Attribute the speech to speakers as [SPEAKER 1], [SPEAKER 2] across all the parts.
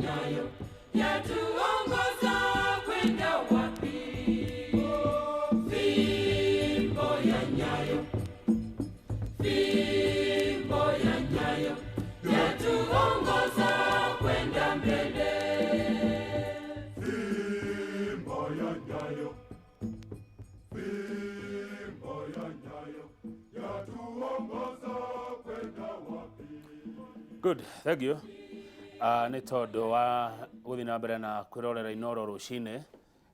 [SPEAKER 1] Nyayo yatuongoza kwenda wapi? Fimbo ya Nyayo, fimbo ya Nyayo yatuongoza kwenda mbele.
[SPEAKER 2] Fimbo ya Nyayo, fimbo ya Nyayo yatuongoza kwenda wapi?
[SPEAKER 3] Good, thank you. Nĩ tondũ wa gũthiĩ na mbere na kwĩrorera Inooro rũcinĩ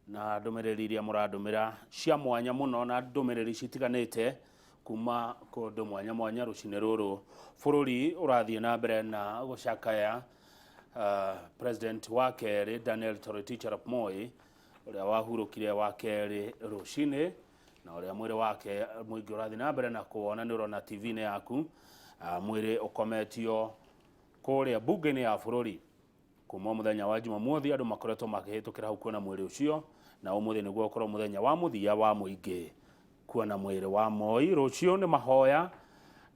[SPEAKER 3] na ndũmĩrĩri iria mũrandũmĩra cia mwanya mũno na ndũmĩrĩri citiganĩte kuma kũndũ mwanya mwanya rũcinĩ rũrũ. Bũrũri ũrathiĩ na mbere na gũcakaya President wa kerĩ Daniel Toroitich arap Moi, ũrĩa wahurũkire wa kerĩ rũcinĩ, na ũrĩa mwĩrĩ wake mũingĩ ũrathiĩ na mbere na kũwona nĩ ũrona TV-inĩ yaku. Mwĩrĩ ũkometio kũrĩa bunge-inĩ ya bũrũri kuma mũthenya wa Jumamothi. Andũ makoretwo makĩhĩtũkĩra hau kuona mwĩrĩ ũcio, na ũmũthĩ nĩguo ũkorwo mũthenya wa mũthia wa mũingĩ kuona mwĩrĩ wa Moi. Rũciũ nĩ mahoya,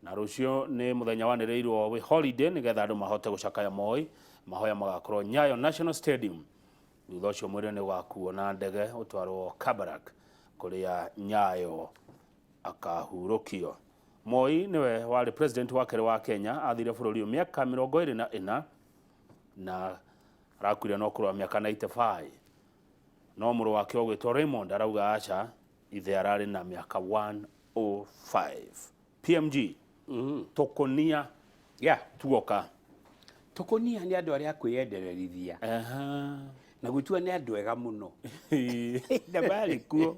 [SPEAKER 3] na rũciũ nĩ mũthenya wanĩrĩirwo wĩ holiday nĩgetha andũ mahote gũcakaya Moi. Mahoya magakorwo Nyayo National Stadium. Thutha ũcio mwĩrĩ nĩ ũgakuo na ndege ũtwarwo Kabarak, kũrĩa Nyayo akahurũkio. Moi nĩwe warĩ president wa kerĩ wa Kenya. Athire bũrũri ũyũ mĩaka 24 na arakuire na ũkũrũ wa mĩaka 95, no mũrũ wake ũgwĩtwo Raymond arauga aca, ithe ararĩ na mĩaka 105. PMG, tũkũnia tuoka.
[SPEAKER 4] Tũkũnia nĩ andũ arĩa akwĩyendererithia na gwĩtua nĩ andũ ega mũno, na marĩ kuo.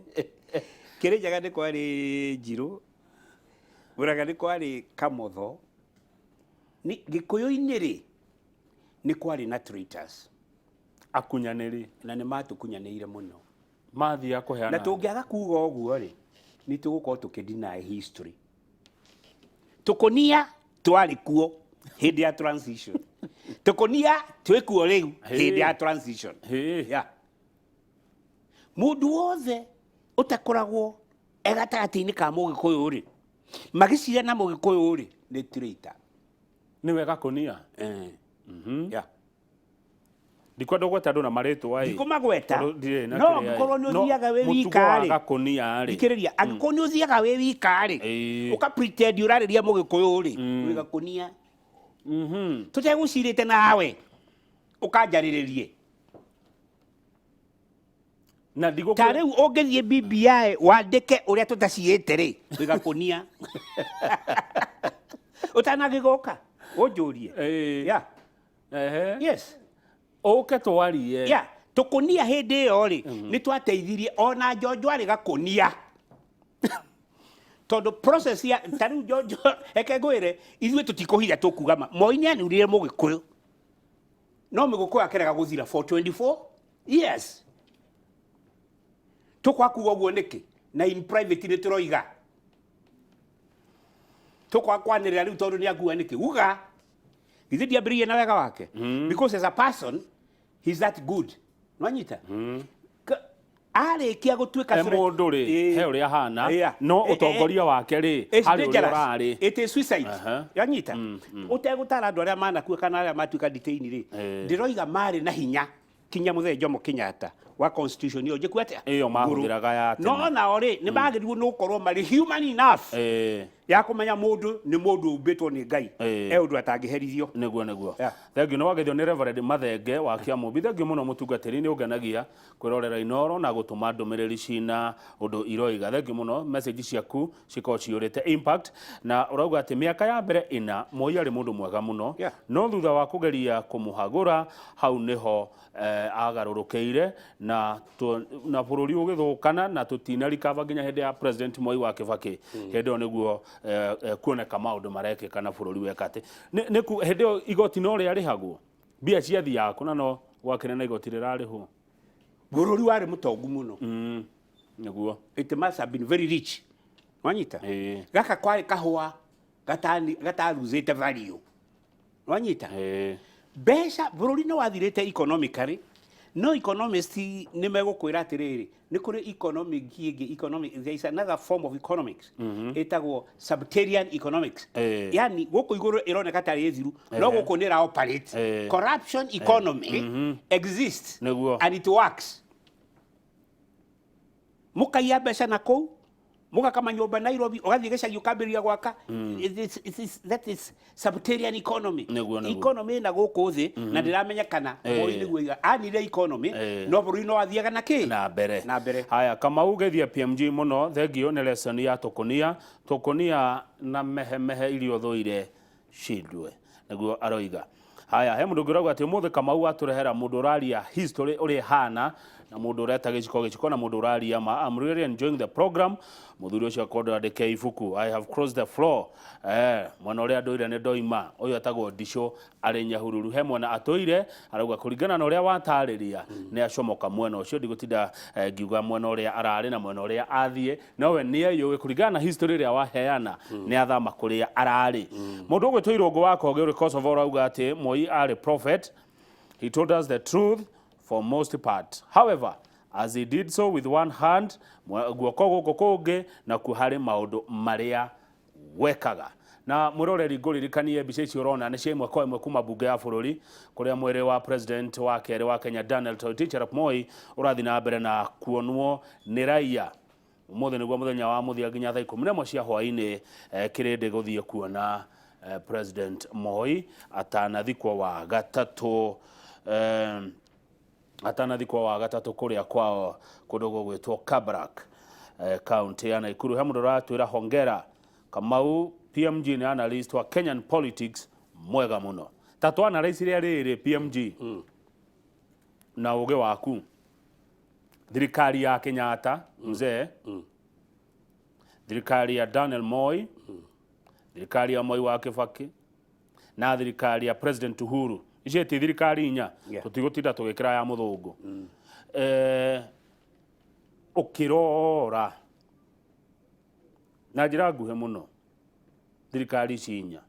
[SPEAKER 4] Kĩrĩnyaga nĩ kwarĩ Njirũ, Mũrang'a nĩ kwarĩ Kamotho. Gĩkũyũ-inĩ rĩ, nĩ kwarĩ na traitors.
[SPEAKER 3] Akunyanĩri.
[SPEAKER 4] Na nĩ matũkunyanĩire mũno.
[SPEAKER 3] Mathiaga kũheana.
[SPEAKER 4] Na tũngĩaga kuga ũguo rĩ, nĩ tũgũkorwo tũkĩ history. Tũkũnia twarĩ kuo hĩndĩ ya transition, tũkũnia twĩ kuo rĩu hĩndĩ ya transition. Yeah. Mũndũ wothe ũtakoragwo e gatagatĩ-inĩ ka Mũgĩkũyũ rĩ, magĩcira na Mũgĩkũyũ rĩ, nĩ traitor.
[SPEAKER 3] Nĩ wega kũnia.
[SPEAKER 4] Yeah.
[SPEAKER 3] Ndikwenda ũgweta andũ na marĩtwa ĩ.
[SPEAKER 4] Ndikũmagweta.
[SPEAKER 3] Tondũ ndirĩ na
[SPEAKER 4] No
[SPEAKER 3] kĩrĩa ĩ.
[SPEAKER 4] angĩkorwo nĩ
[SPEAKER 3] No
[SPEAKER 4] ũthiaga wĩ
[SPEAKER 3] mũtugo
[SPEAKER 4] wika
[SPEAKER 3] wa
[SPEAKER 4] rĩ,
[SPEAKER 3] gakũnia rĩ.
[SPEAKER 4] Thikĩrĩria, angĩkorwo nĩ ũthiaga wĩ wika rĩ, ũka pretend ũrarĩria Mũgĩkũyũ rĩ, wĩ gakũnia. Tũtegũcirĩte nawe ũkanjarĩrĩrie.
[SPEAKER 3] Na ndigũkũ.
[SPEAKER 4] Ta rĩu ũngĩthiĩ BBI wandĩke ũrĩa tũtaciĩte rĩ, wĩ gakũnia. Ũtanagĩgoka ũnjũrie. Yeah. Yes.
[SPEAKER 3] Ũke twarie.
[SPEAKER 4] Yeah. Tũkũnia hĩndĩ ĩyo rĩ, nĩ twateithirie. Ona Njonjo arĩ gakũnia, tondũ process ya ta rĩu Njonjo, reke ngwĩre, ithuĩ tũtikũhitha, tũkuga ma. Moi nĩ anurire Mũgĩkũyũ, no Mũgĩkũyũ akĩrega gũthira for 24 years. Tũkwaga kuga ũguo nĩkĩ? Na in private nĩ tũroiga tũkwaga kwanĩrĩra rĩu tondũ nĩ akua nĩkĩ? Uga githĩ ndiambĩrĩirie na wega wake, because as a person he's that good. Nwanyita arĩkia gũtuĩka
[SPEAKER 3] E mũndũ rĩ, he ũrĩa ahana, no ũtongoria wake rĩ,
[SPEAKER 4] It's
[SPEAKER 3] harĩ ũrĩa
[SPEAKER 4] dangerous.
[SPEAKER 3] ũrarĩ.
[SPEAKER 4] It is suicide. Yanyita ũtegũtara andũ arĩa manakua kana arĩa matuĩka detain rĩ, ndĩroiga marĩ na hinya kinya mũthee Jomo Kenyatta wa constitution ĩyo njĩku atĩa.
[SPEAKER 3] Ĩyo mahũthĩraga ya tene.
[SPEAKER 4] No nao rĩ, nĩ magĩrĩirwo nĩ gũkorwo marĩ human enough ya kũmenya mũndũ nĩ mũndũ ũmbĩtwo nĩ Ngai, e ũndũ atangĩherithio.
[SPEAKER 3] Nĩguo.
[SPEAKER 4] Yeah.
[SPEAKER 3] Thengiũ. Nĩ wagethio nĩ Reverend Mathenge wa Kĩamũmbi. Thengiũ mũno, mũtungatĩri. Nĩ ũngenagia kwĩrorera Inooro na gũtũma ndũmĩrĩri cina ũndũ iroiga. Thengiũ mũno, message ciaku cikoragwo ciyũrĩte impact. Na ũrauga atĩ mĩaka ya mbere ĩna Moi arĩ mũndũ mwega mũno, no thutha wa kũgeria kũmũhagũra, hau nĩho agarũrũkĩire na bũrũri ũgĩthũkana, na tũtina recover nginya hĩndĩ ya President Moi wa Kibaki. Hĩndĩ ĩyo nĩguo kuoneka maũndũ marekĩka na bũrũri weka atĩ hĩndĩ ĩyo igoti no rĩarĩhagwo, mbia ciathiaga kũna, no gwakĩrĩ na igoti rĩrarĩhwo.
[SPEAKER 4] Bũrũri warĩ mũtongu mũno.
[SPEAKER 3] Nĩguo.
[SPEAKER 4] It must have been very rich. Wanyita gaka kwarĩ kahũa gataruzĩte value. Wanyita mbeca, bũrũri nĩ wathirĩte economically. No economist nĩ megũkwĩra atĩrĩrĩ, nĩ kũrĩ economic ĩngĩ, economic, there is another form of economics ĩtagwo subterranean economics. Yani gũkũ igũrũ ĩroneka tarĩ thiru, no gũkũ nĩ ĩra operate. Corruption economy exists and it works. Mũkaiya mbeca na kũu, mũgaka manyũmba Nairobi, ũgathiĩ gĩcagi ũkambĩrĩria gwaka. That is subterranean economy.
[SPEAKER 3] Nĩguo.
[SPEAKER 4] Economy ĩna gũkũ thĩ na ndĩramenyekana. Moi nĩguo anire economy, no bũrũri no athiaga na kĩ?
[SPEAKER 3] Na mbere.
[SPEAKER 4] Na mbere.
[SPEAKER 3] Haya, Kamau, geithia PMG mũno, thengio nĩ lesson ya tũkũnia tũkũnia na mehemehe iria ũthũire cindwe, nĩguo aroiga. Haya, he mũndũ ũngĩ ũrauga atĩ ũmũthĩ Kamau atũrehera mũndũ ũraria history ũrĩa ĩhana, na mũndũ ũreta gĩciko gĩciko, na mũndũ ũraria ma. I'm really enjoying the program. Mũthuri ũcio akwenda andĩke ibuku, "I Have Crossed the Floor", mwena ũrĩa ndũire nĩ ndoima. Ũyũ etagwo Ndicũ, arĩ Nyahururu, he mwena atũire. Arauga kũringana na ũrĩa watarĩria nĩ acomoka mwena ũcio. Ndigũtinda ngiuga mwena ũrĩa ararĩ na mwena ũrĩa athiĩ, nowe nĩ eyũĩ kũringana na history ĩrĩa waheana nĩ athama kũrĩa ararĩ. Mũndũ ũgwĩtwo Irũngũ wa Koge ũrĩ Kosovo ũrauga atĩ Moi arĩ prophet. He told us the truth for most part. However, as he did so with one hand, guoko gũkũ kũngĩ nakuo harĩ maũndũ marĩa wekaga. Na mwĩroreri, ngũririkanie mbica icio ũrona nĩ cia ĩmwe kwa ĩmwe kuma mbunge ya bũrũri, kũrĩa mwĩrĩ wa president wa kerĩ wa Kenya, Daniel Toroitich arap Moi, ũrathiĩ na mbere na kuonwo nĩ raia. Ũmũthĩ nĩguo mũthenya wa mũthia nginya thaa 11 cia hwaĩ-inĩ, kĩrĩndĩ gũthiĩ kuona President Moi atanathikwo wa gatatũ, atanathikwo wa gatatũ kũrĩa kwao kũndũ gũgwĩtwo Kabarak, kaunti ya Naikuru. He mũndũ ũratwĩra, "Hongera Kamau, PMG nĩ analyst wa Kenyan politics mwega mũno." Ta twanaraicirie rĩrĩ, PMG, na ũgĩ waku, thirikari ya Kenyatta mzee, thirikari ya Daniel Moi, thirikari ya Moi wa Kibaki na thirikari ya President Uhuru, icio ti thirikari inya? Tũtigũtinda tũgĩkĩra ya mũthũngũ. Ũkĩrora na njĩra nguhĩ mũno, thirikari ici inya,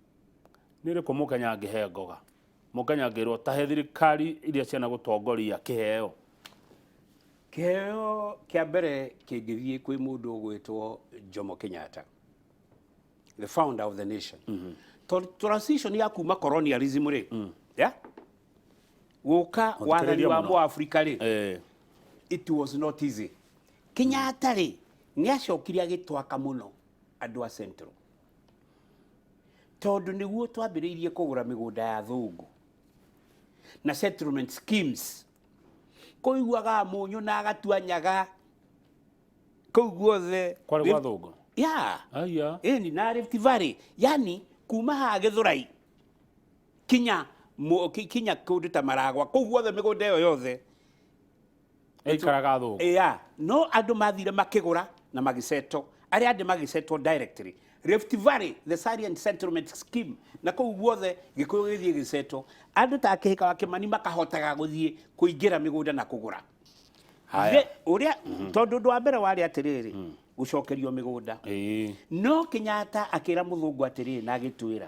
[SPEAKER 3] nĩ ĩrĩkũ mũkenya angĩhe ngoga, mũkenya angĩrwo tahe thirikari iria ciana gũtongoria kĩheo?
[SPEAKER 4] Kĩheo kĩa mbere kĩngĩthiĩ kwĩ mũndũ ũgwĩtwo Jomo Kenyatta, the founder of the nation, tondũ transition ya kuma colonialism rĩ, yeah? Gũka wathani wa
[SPEAKER 3] mũno.
[SPEAKER 4] Mũafrika rĩ, it was not easy. Kenyatta rĩ, nĩ acokire agĩtwaka mũno andũ a Central, tondũ nĩguo twambĩrĩirie kũgũra mĩgũnda ya thũngũ na settlement schemes kũiguaga mũnyũ na agatua nyaga kũu guothe.
[SPEAKER 3] Kwarĩ gwa thũngũ?
[SPEAKER 4] Ya.
[SPEAKER 3] Aya.
[SPEAKER 4] Ĩni, na Rift Valley, yani kuma haha Gĩthũrai kinya kinya kũndũ ta Maragwa, kũu guothe mĩgũnda ĩyo yothe
[SPEAKER 3] ĩikaraga thũngũ.
[SPEAKER 4] Ya, no andũ mathire makĩgũra na magĩcetwo, arĩa angĩ magĩcetwo directly. Rift Valley, the Salient Settlement Scheme, na kũu guothe Gĩkũyũ gĩthiĩ gĩcetwo, andũ ta Kĩhĩka wa Kĩmani makahotaga gũthiĩ kũingĩra mĩgũnda na kũgũra.
[SPEAKER 3] Haya.
[SPEAKER 4] Ũrĩa tondũ ũndũ wa mbere warĩ atĩrĩrĩ, gũcokerio mĩgũnda. No Kenyatta akĩra mũthũngũ atĩrĩrĩ, na agĩtwĩra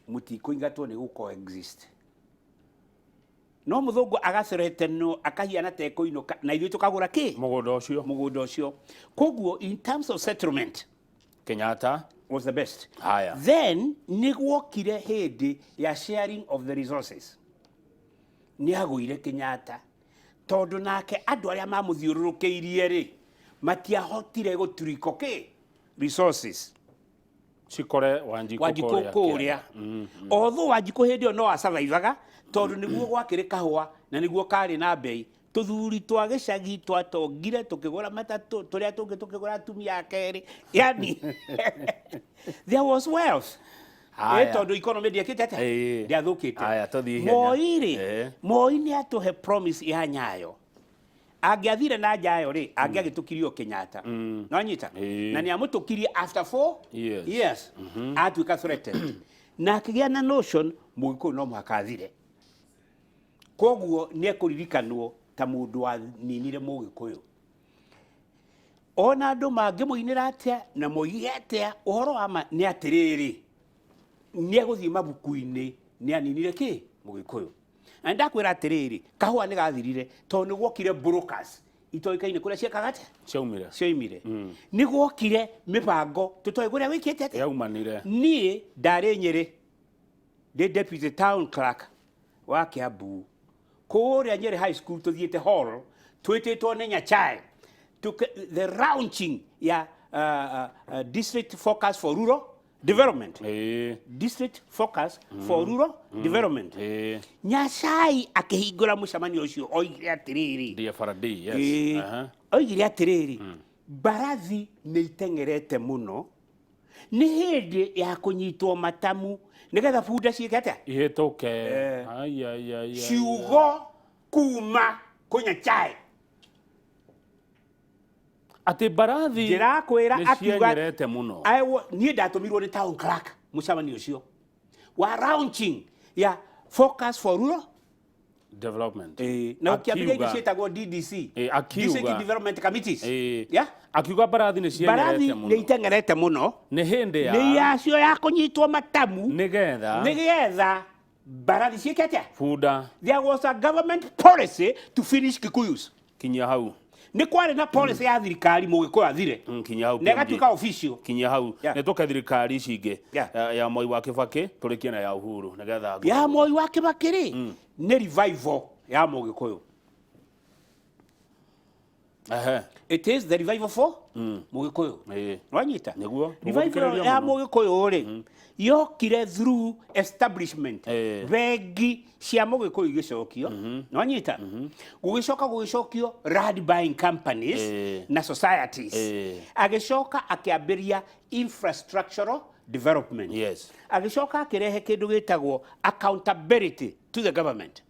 [SPEAKER 4] mũtikũingatwo, nĩ gũ coexist. No mũthũngũ agathreatenwo, akahiana ta ekũinũka, na ithuĩ tũkagũra kĩ?
[SPEAKER 3] Mũgũnda ũcio.
[SPEAKER 4] Mũgũnda ũcio. Koguo in terms of settlement,
[SPEAKER 3] Kenyatta
[SPEAKER 4] was the best.
[SPEAKER 3] Haya.
[SPEAKER 4] Then nĩ gwokire hĩndĩ ya sharing of the resources. Nĩ agũire Kenyatta, tondũ nake andũ arĩa mamũthiũrũrũkĩirie rĩ, matiahotire gũturiko kĩ resources
[SPEAKER 3] cikore Wanjikũ.
[SPEAKER 4] Wanjikũ kũrĩa. Although Wanjikũ hĩndĩ ĩyo no asurvivaga, tondũ nĩguo gwakĩrĩ kahũa na nĩguo karĩ na mbei, tũthuri twa gĩcagi twatongire tũkĩgũra matatũ, tũrĩa tũngĩ tũkĩgũra atumia a kerĩ, yani there was wealth.
[SPEAKER 3] Haya.
[SPEAKER 4] Tondũ economy ndĩekĩte atĩa? Ndĩathũkĩte.
[SPEAKER 3] Haya, tũthiĩ ihenya.
[SPEAKER 4] Moi rĩ, Moi nĩ atũhe promise ya Nyayo. Angĩathire na Nyayo rĩ, angĩagĩtũkirio Kenyatta, no nyita. Na nĩ amũtũkirie after 4
[SPEAKER 3] years.
[SPEAKER 4] Years atuĩka threatened na akĩgĩa na notion Mũgĩkũyũ no mũhaka athire. Koguo nĩ ekũririkanwo ta mũndũ waninire Mũgĩkũyũ. Ona andũ mangĩmũinĩra atĩa na moige atĩa, ũhoro wa ma nĩ atĩrĩrĩ, nĩ egũthiĩ mabuku-inĩ nĩ aninire kĩ Mũgĩkũyũ. Na ndakwĩra atĩrĩrĩ, kahũa nĩ gathirire tondũ nĩ gwokire brokers itoĩkaine kũrĩa ciekaga atĩa,
[SPEAKER 3] ciaumire,
[SPEAKER 4] cioimire. Nĩ gwokire mĩbango tũtoĩ kũrĩa wĩkĩte atĩa.
[SPEAKER 3] Yaumanire.
[SPEAKER 4] Niĩ ndarĩ Nyĩrĩ ndĩ deputy town clerk wa Kiambu, kũrĩa Nyĩrĩ High School, tũthiĩte hall twĩtĩtwo nĩ Nyachae the launching ya district focus for rural development. District focus for rural development. Nyachai akĩhingũra mũcemanio ũcio oigire atĩrĩrĩ,
[SPEAKER 3] DFRD, yes.
[SPEAKER 4] Oigire atĩrĩrĩ, mbarathi nĩ iteng'erete mũno, nĩ hĩndĩ ya kũnyitwo matamu nĩgetha bunda ciĩke atĩa?
[SPEAKER 3] Ihĩtũke. Ai, ai, ai, ai.
[SPEAKER 4] Ciugo kuma kũnyachae.
[SPEAKER 3] Atĩ mbarathi
[SPEAKER 4] Ndĩrakwĩra
[SPEAKER 3] nĩ
[SPEAKER 4] akiuga
[SPEAKER 3] cieng'erete mũno.
[SPEAKER 4] Niĩ ndatũmirwo nĩ town clerk mũcemanio ũcio wa launching ya focus for rural
[SPEAKER 3] development.
[SPEAKER 4] Na ũkĩambĩrĩria indo
[SPEAKER 3] Akiuga-
[SPEAKER 4] ciĩtagwo DDC,
[SPEAKER 3] akiuga-
[SPEAKER 4] District Development Committees. Yeah?
[SPEAKER 3] Akiuga mbarathi nĩ
[SPEAKER 4] Mbarathi
[SPEAKER 3] cieng'erete
[SPEAKER 4] nĩ
[SPEAKER 3] mũno,
[SPEAKER 4] iteng'erete mũno,
[SPEAKER 3] nĩ hĩndĩ ya
[SPEAKER 4] nĩ yacio ya kũnyitwo matamu
[SPEAKER 3] nĩgetha
[SPEAKER 4] nĩgetha mbarathi ciĩke atĩa?
[SPEAKER 3] Bunda.
[SPEAKER 4] There was a government policy to finish Kikuyus.
[SPEAKER 3] Kinyia hau.
[SPEAKER 4] Nĩ kwarĩ na policy ya thirikari mũgĩkũyũ athire
[SPEAKER 3] Kinyia hau.
[SPEAKER 4] na
[SPEAKER 3] PMG.
[SPEAKER 4] ĩgatuĩka official.
[SPEAKER 3] Kinyia hau.
[SPEAKER 4] Yeah.
[SPEAKER 3] Nĩ tũke thirikari ici ingĩ. Ya Moi wa Kibaki tũrĩkie na ya Uhuru nĩgetha
[SPEAKER 4] Ya Moi wa Kibaki rĩ, nĩ revival ya mũgĩkũyũ. It is the revival for mũgĩkũyũ. Wanyita?
[SPEAKER 3] Nĩguo.
[SPEAKER 4] Revival
[SPEAKER 3] Tũgũthikĩrĩria
[SPEAKER 4] ya
[SPEAKER 3] mũno.
[SPEAKER 4] mũgĩkũyũ rĩ, yokire through establishment. Bengi cia mũgĩkũyũ igĩcokio, nwanyita? Gũgĩcoka gũgĩcokio land buying companies na societies. Agĩcoka akĩambĩria infrastructural development. Agĩcoka akĩrehe kĩndũ gĩtagwo accountability to the government.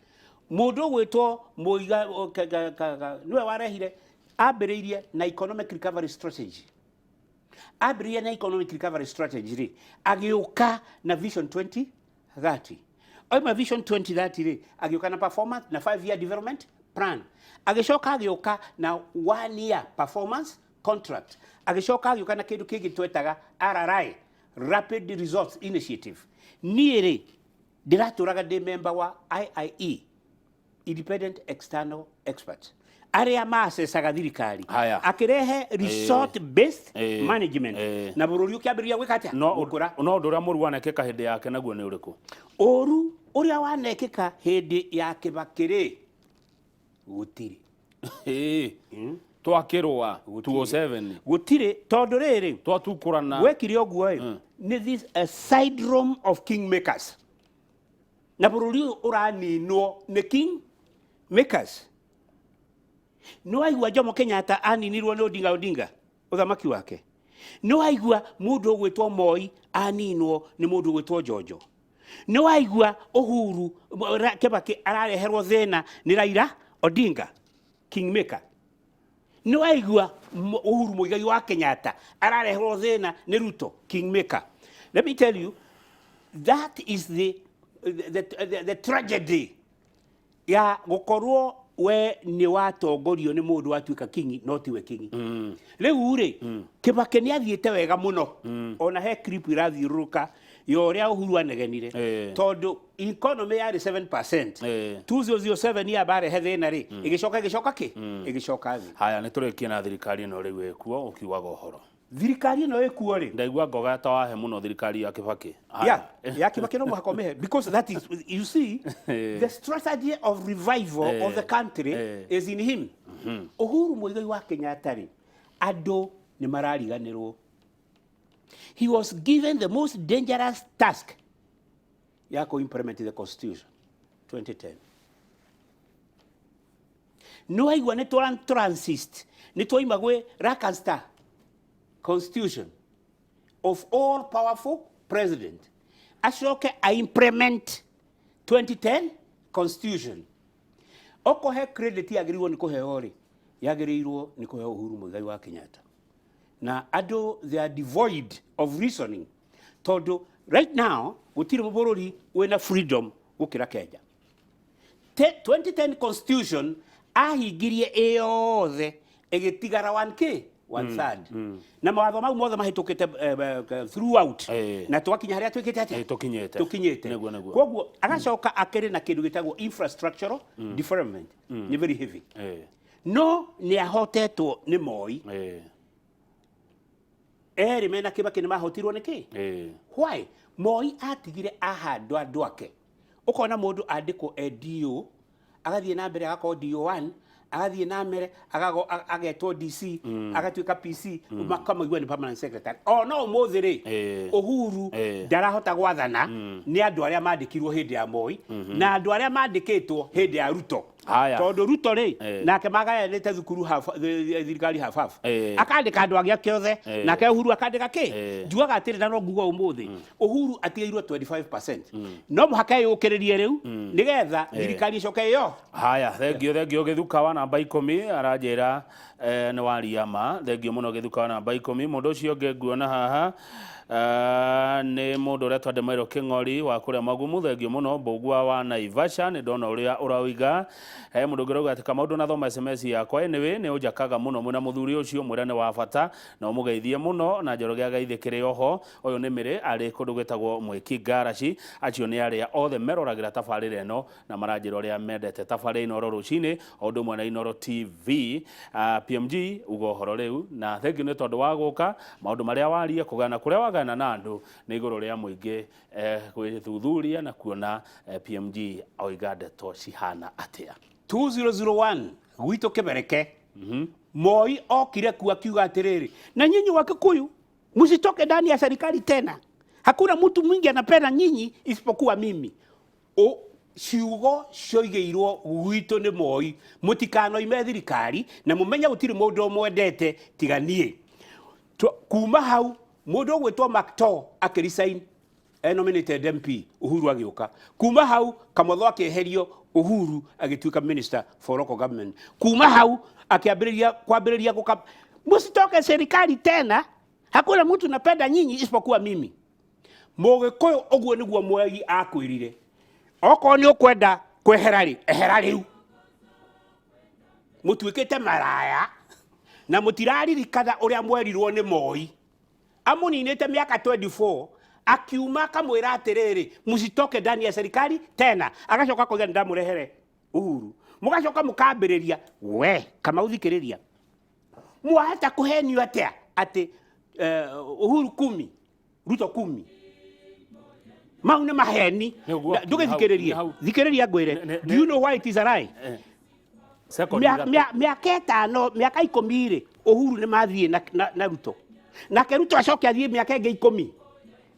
[SPEAKER 4] Mũndũ ũgwĩtwo Mũiga o, nĩwe warehire, ambĩrĩirie na economic recovery strategy. Ambĩrĩirie na economic recovery strategy rĩ, agĩũka na Vision 2030. Oima Vision 2030 rĩ, agĩũka na performance na 5 year development plan. Agĩcoka agĩũka na one year performance contract. Agĩcoka agĩũka na kĩndũ kĩngĩ twetaga RRI, Rapid Results Initiative. Niĩ rĩ, ndĩratũraga ndĩ member wa IIE, Independent External Experts, arĩa maacecaga thirikari.
[SPEAKER 3] Haya.
[SPEAKER 4] Akĩrehe result based management na bũrũri ũkĩambĩrĩria gwĩka atĩa?
[SPEAKER 3] No
[SPEAKER 4] Gũkũra.
[SPEAKER 3] No ũndũ ũrĩa mũru wanekĩka hĩndĩ yake naguo nĩ ũrĩkũ?
[SPEAKER 4] Ũru ũrĩa wanekĩka hĩndĩ ya Kĩbakĩ rĩ, gũtirĩ.
[SPEAKER 3] Twakĩrũa 207.
[SPEAKER 4] Gũtirĩ, tondũ rĩrĩ,
[SPEAKER 3] twatukũrana.
[SPEAKER 4] Gwekire ũguo ĩ, nĩ this a syndrome of kingmakers, na bũrũri ũyũ ũraninwo nĩ king makers. Nĩ waigua Jomo Kenyatta aninirwo nĩ Odinga Odinga ũthamaki wake? Nĩ waigua mũndũ ũgwĩtwo Moi aninwo nĩ mũndũ ũgwĩtwo Njonjo? Nĩ waigua Uhuru Kibaki arareherwo thĩna nĩ Raila Odinga, kingmaker? Nĩ waigua Uhuru Muigai wa Kenyatta arareherwo thĩna nĩ Ruto, kingmaker? Let me tell you, that is the tragedy ya gũkorwo we nĩ watongorio nĩ mũndũ watuĩka king no tiwe king. Rĩu rĩ, Kĩbakĩ nĩ athiĩte wega mũno. Ona he clip irathiũrũrũka ya ũrĩa Uhuru anegenire, tondũ economy yarĩ 7%. 2007 yamba rehe thĩna rĩ, ĩgĩcoka kĩ ĩgĩcoka thĩ.
[SPEAKER 3] Haya, nĩ tũrĩkie na thirikari ĩno rĩu ĩkuo, ũkiugaga ũhoro.
[SPEAKER 4] Thirikari ĩno ĩkuo rĩ,
[SPEAKER 3] Ndaigua ngoga ta wahe mũno thirikari ya Kibaki.
[SPEAKER 4] Ya Kibaki no mũhaka ũmĩhe, because that is, you see, the strategy of revival of the country is in him. Uhuru Muigai wa Kenyatta rĩ, andũ nĩ marariganĩrwo he was given the most dangerous task ya kũ-implement the constitution 2010. Nĩ waigua nĩ transist, nĩ twaima gwĩ Lancaster constitution of all powerful president, acoke a implement 2010 constitution. Okohe credit yagĩrĩirwo nĩ kũheo rĩ, yagĩrĩirwo nĩ kũheo Uhuru Muigai wa Kenyatta. Na andũ, they are devoid of reasoning, tondũ right now gũtirĩ bũrũri wĩna freedom gũkĩra Kenya. 2010 constitution ahingirie ĩyothe, ĩgĩtigara 1K One third na mawatho mau mothe mahĩtũkĩte throughout na twakinya harĩa twĩkĩte atĩa?
[SPEAKER 3] Tũkinyĩte.
[SPEAKER 4] Tũkinyĩte.
[SPEAKER 3] Nĩguo, nĩguo.
[SPEAKER 4] Koguo agacoka akĩrĩ na kĩndũ gĩtagwo infrastructural development, nĩ very heavy, no nĩ ahotetwo nĩ Moi. Erĩ mena Kibaki nĩ mahotirwo nĩ kĩ? Why Moi atigire ahandwo andũ ake, ũkona mũndũ andĩkwo e DO, agathiĩ na mbere agakorwo DO1, agathiĩ na mbere agetwo DC, agatuĩka PC, makamaigua nĩ permanent secretary. O no ũmũthĩ rĩ, Uhuru ndarahota gwathana nĩ andũ arĩa mandĩkirwo hĩndĩ ya Moi na andũ arĩa mandĩkĩtwo hĩndĩ ya Ruto.
[SPEAKER 3] Haya.
[SPEAKER 4] Tondũ Ruto rĩ, nake magayanĩte thukuru half, thirikari half half, akandĩka andũ ake othe, nake Uhuru akandĩka kĩ? Njugaga atĩrĩ, na no nguga ũmũthĩ, Uhuru atigĩirwo 25%, no mũhaka eyũkĩrĩrie rĩu nĩgetha thirikari ĩcoke ĩyo.
[SPEAKER 3] Haya, thengio, thengio. Gĩthuka wa namba 10 aranjĩra nĩ waria ma. Thengio mũno, Gĩthuka wa namba 10. Mũndũ ũcio ũngĩ nguona haha nĩ mũndũ ũretwo Ndemairwo Kĩng'ori wa kũrĩa Magumu. Thengio mũno. Mbũgua wa Naivasha, nĩ ndona ũrĩa ũroiga. He mũndũ ũngĩ ũrauga atĩ Kamau ndũnathoma SMS yakwa. Anyway, nĩ ũnjakaga mũno mwĩna mũthuri ũcio, mwĩra nĩ wa bata na ũmũgeithie mũno na Njoroge agaithĩ kĩrĩ oho. Ũyũ nĩ Mĩrĩ arĩ kũndũ gwĩtagwo Mwĩki Ngaraci. Acio nĩ arĩa othe meroragĩra tabarĩra ĩno na maranjĩra ũrĩa mendete tabarĩra Inooro rũcinĩ o ũndũ ũmwe na Inooro TV. PMG uga ũhoro rĩu, na thengiũ nĩ tondũ wa gũka maũndũ marĩa warie kũgana kũrĩa wagana na andũ nĩ igũrũ rĩa mũingĩ gwĩthuthuria na kuona PMG oiga ndeto cihana atĩa.
[SPEAKER 4] 2001 gwitũ Kĩbereke, Moi okire ku akiuga atĩrĩrĩ, "Na nyinyi wa Kikuyu msitoke ndani ya serikali tena, hakuna mtu mwingi anapenda nyinyi isipokuwa mimi." O, ciugo cioigĩirwo gwitũ nĩ Moi, mũtikanoime thirikari na mũmenye gũtirĩ mũndũ ũmwendete tiga niĩ. Kuma hau mũndũ ũgwĩtwo Macto akĩresign e nominated MP, Uhuru agĩũka. Kuma hau Kamotho akĩeherio, Uhuru agĩtuĩka minister for local government. Kuma hau akĩambĩrĩria kwambĩrĩria gũka, "Msitoke serikali tena, hakuna mtu napenda nyinyi isipokuwa mimi." Mũgĩkũyũ, ũguo nĩguo Moi akwĩrire, okorwo nĩ ũkwenda kwehera rĩ, ehera rĩu. Mũtuĩkĩte maraya na mũtiraririkana ũrĩa mwerirwo nĩ Moi amuninĩte mĩaka 24, akiuma akamwĩra atĩrĩrĩ, "Msitoke ndani ya serikali tena." Agacoka koiga nĩndamũrehere Uhuru, mũgacoka mũkambĩrĩria. We Kamau, thikĩrĩria, mwahota kũhenio atĩa atĩ Uhuru 10, Ruto 10? Mau nĩ maheni.
[SPEAKER 3] Nĩguo,
[SPEAKER 4] Ndũgĩthikĩrĩrie.
[SPEAKER 3] hau.
[SPEAKER 4] Thikĩrĩria ngwĩre. Do you know why it is a lie?
[SPEAKER 3] Second 3.
[SPEAKER 4] Mĩaka 5, mĩaka 10 rĩ, Uhuru nĩ mathiĩ na Ruto, nake Ruto acoke athiĩ mĩaka ĩngĩ 10,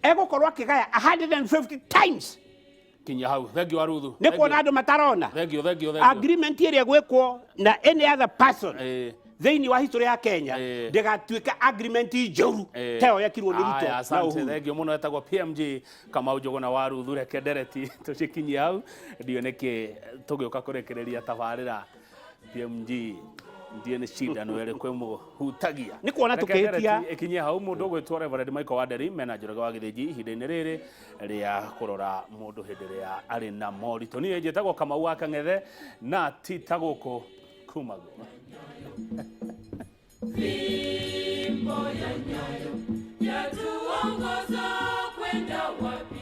[SPEAKER 4] egũkorwo akĩgaya 150 times.
[SPEAKER 3] Kinya hau, thengio wa Ruthu.
[SPEAKER 4] Nĩ kuona andũ matarona
[SPEAKER 3] Thengio, thengio, thengio.
[SPEAKER 4] Agreement ĩrĩa ĩgwĩkwo na any other person thĩinĩ wa history ya Kenya ndĩgatuĩka agreement njũru ta ĩyo yekirwo nĩ Ruto
[SPEAKER 3] Aya,
[SPEAKER 4] na
[SPEAKER 3] asante.
[SPEAKER 4] Uhuru.
[SPEAKER 3] Thengio mũno. Etagwo PMG Kamau Njũgũna wa Ruthu. Reke ndereti tũcikinyie hau, ndiũ nĩkĩ tũgĩũka kũrĩkĩrĩria tabarĩra. PMG ndiĩ nĩ cindano ĩrĩkũ ĩmũhutagia.
[SPEAKER 4] Nĩ kuona
[SPEAKER 3] Reke
[SPEAKER 4] tũkĩhĩtia.
[SPEAKER 3] ndereti ĩkinyie hau. Mũndũ ũgwĩtwo Reverend Michael Wanderi mena Njoroge wa Gĩthĩnji ihinda-inĩ rĩrĩ rĩa kũrora mũndũ hĩndĩ ĩrĩa arĩ na moritũ. Niĩ njĩtagwo Kamau wa Kang'ethe na ti ta gũkũ kumagwo.
[SPEAKER 1] Fimbo ya Nyayo yatuongoza kwenda wapi?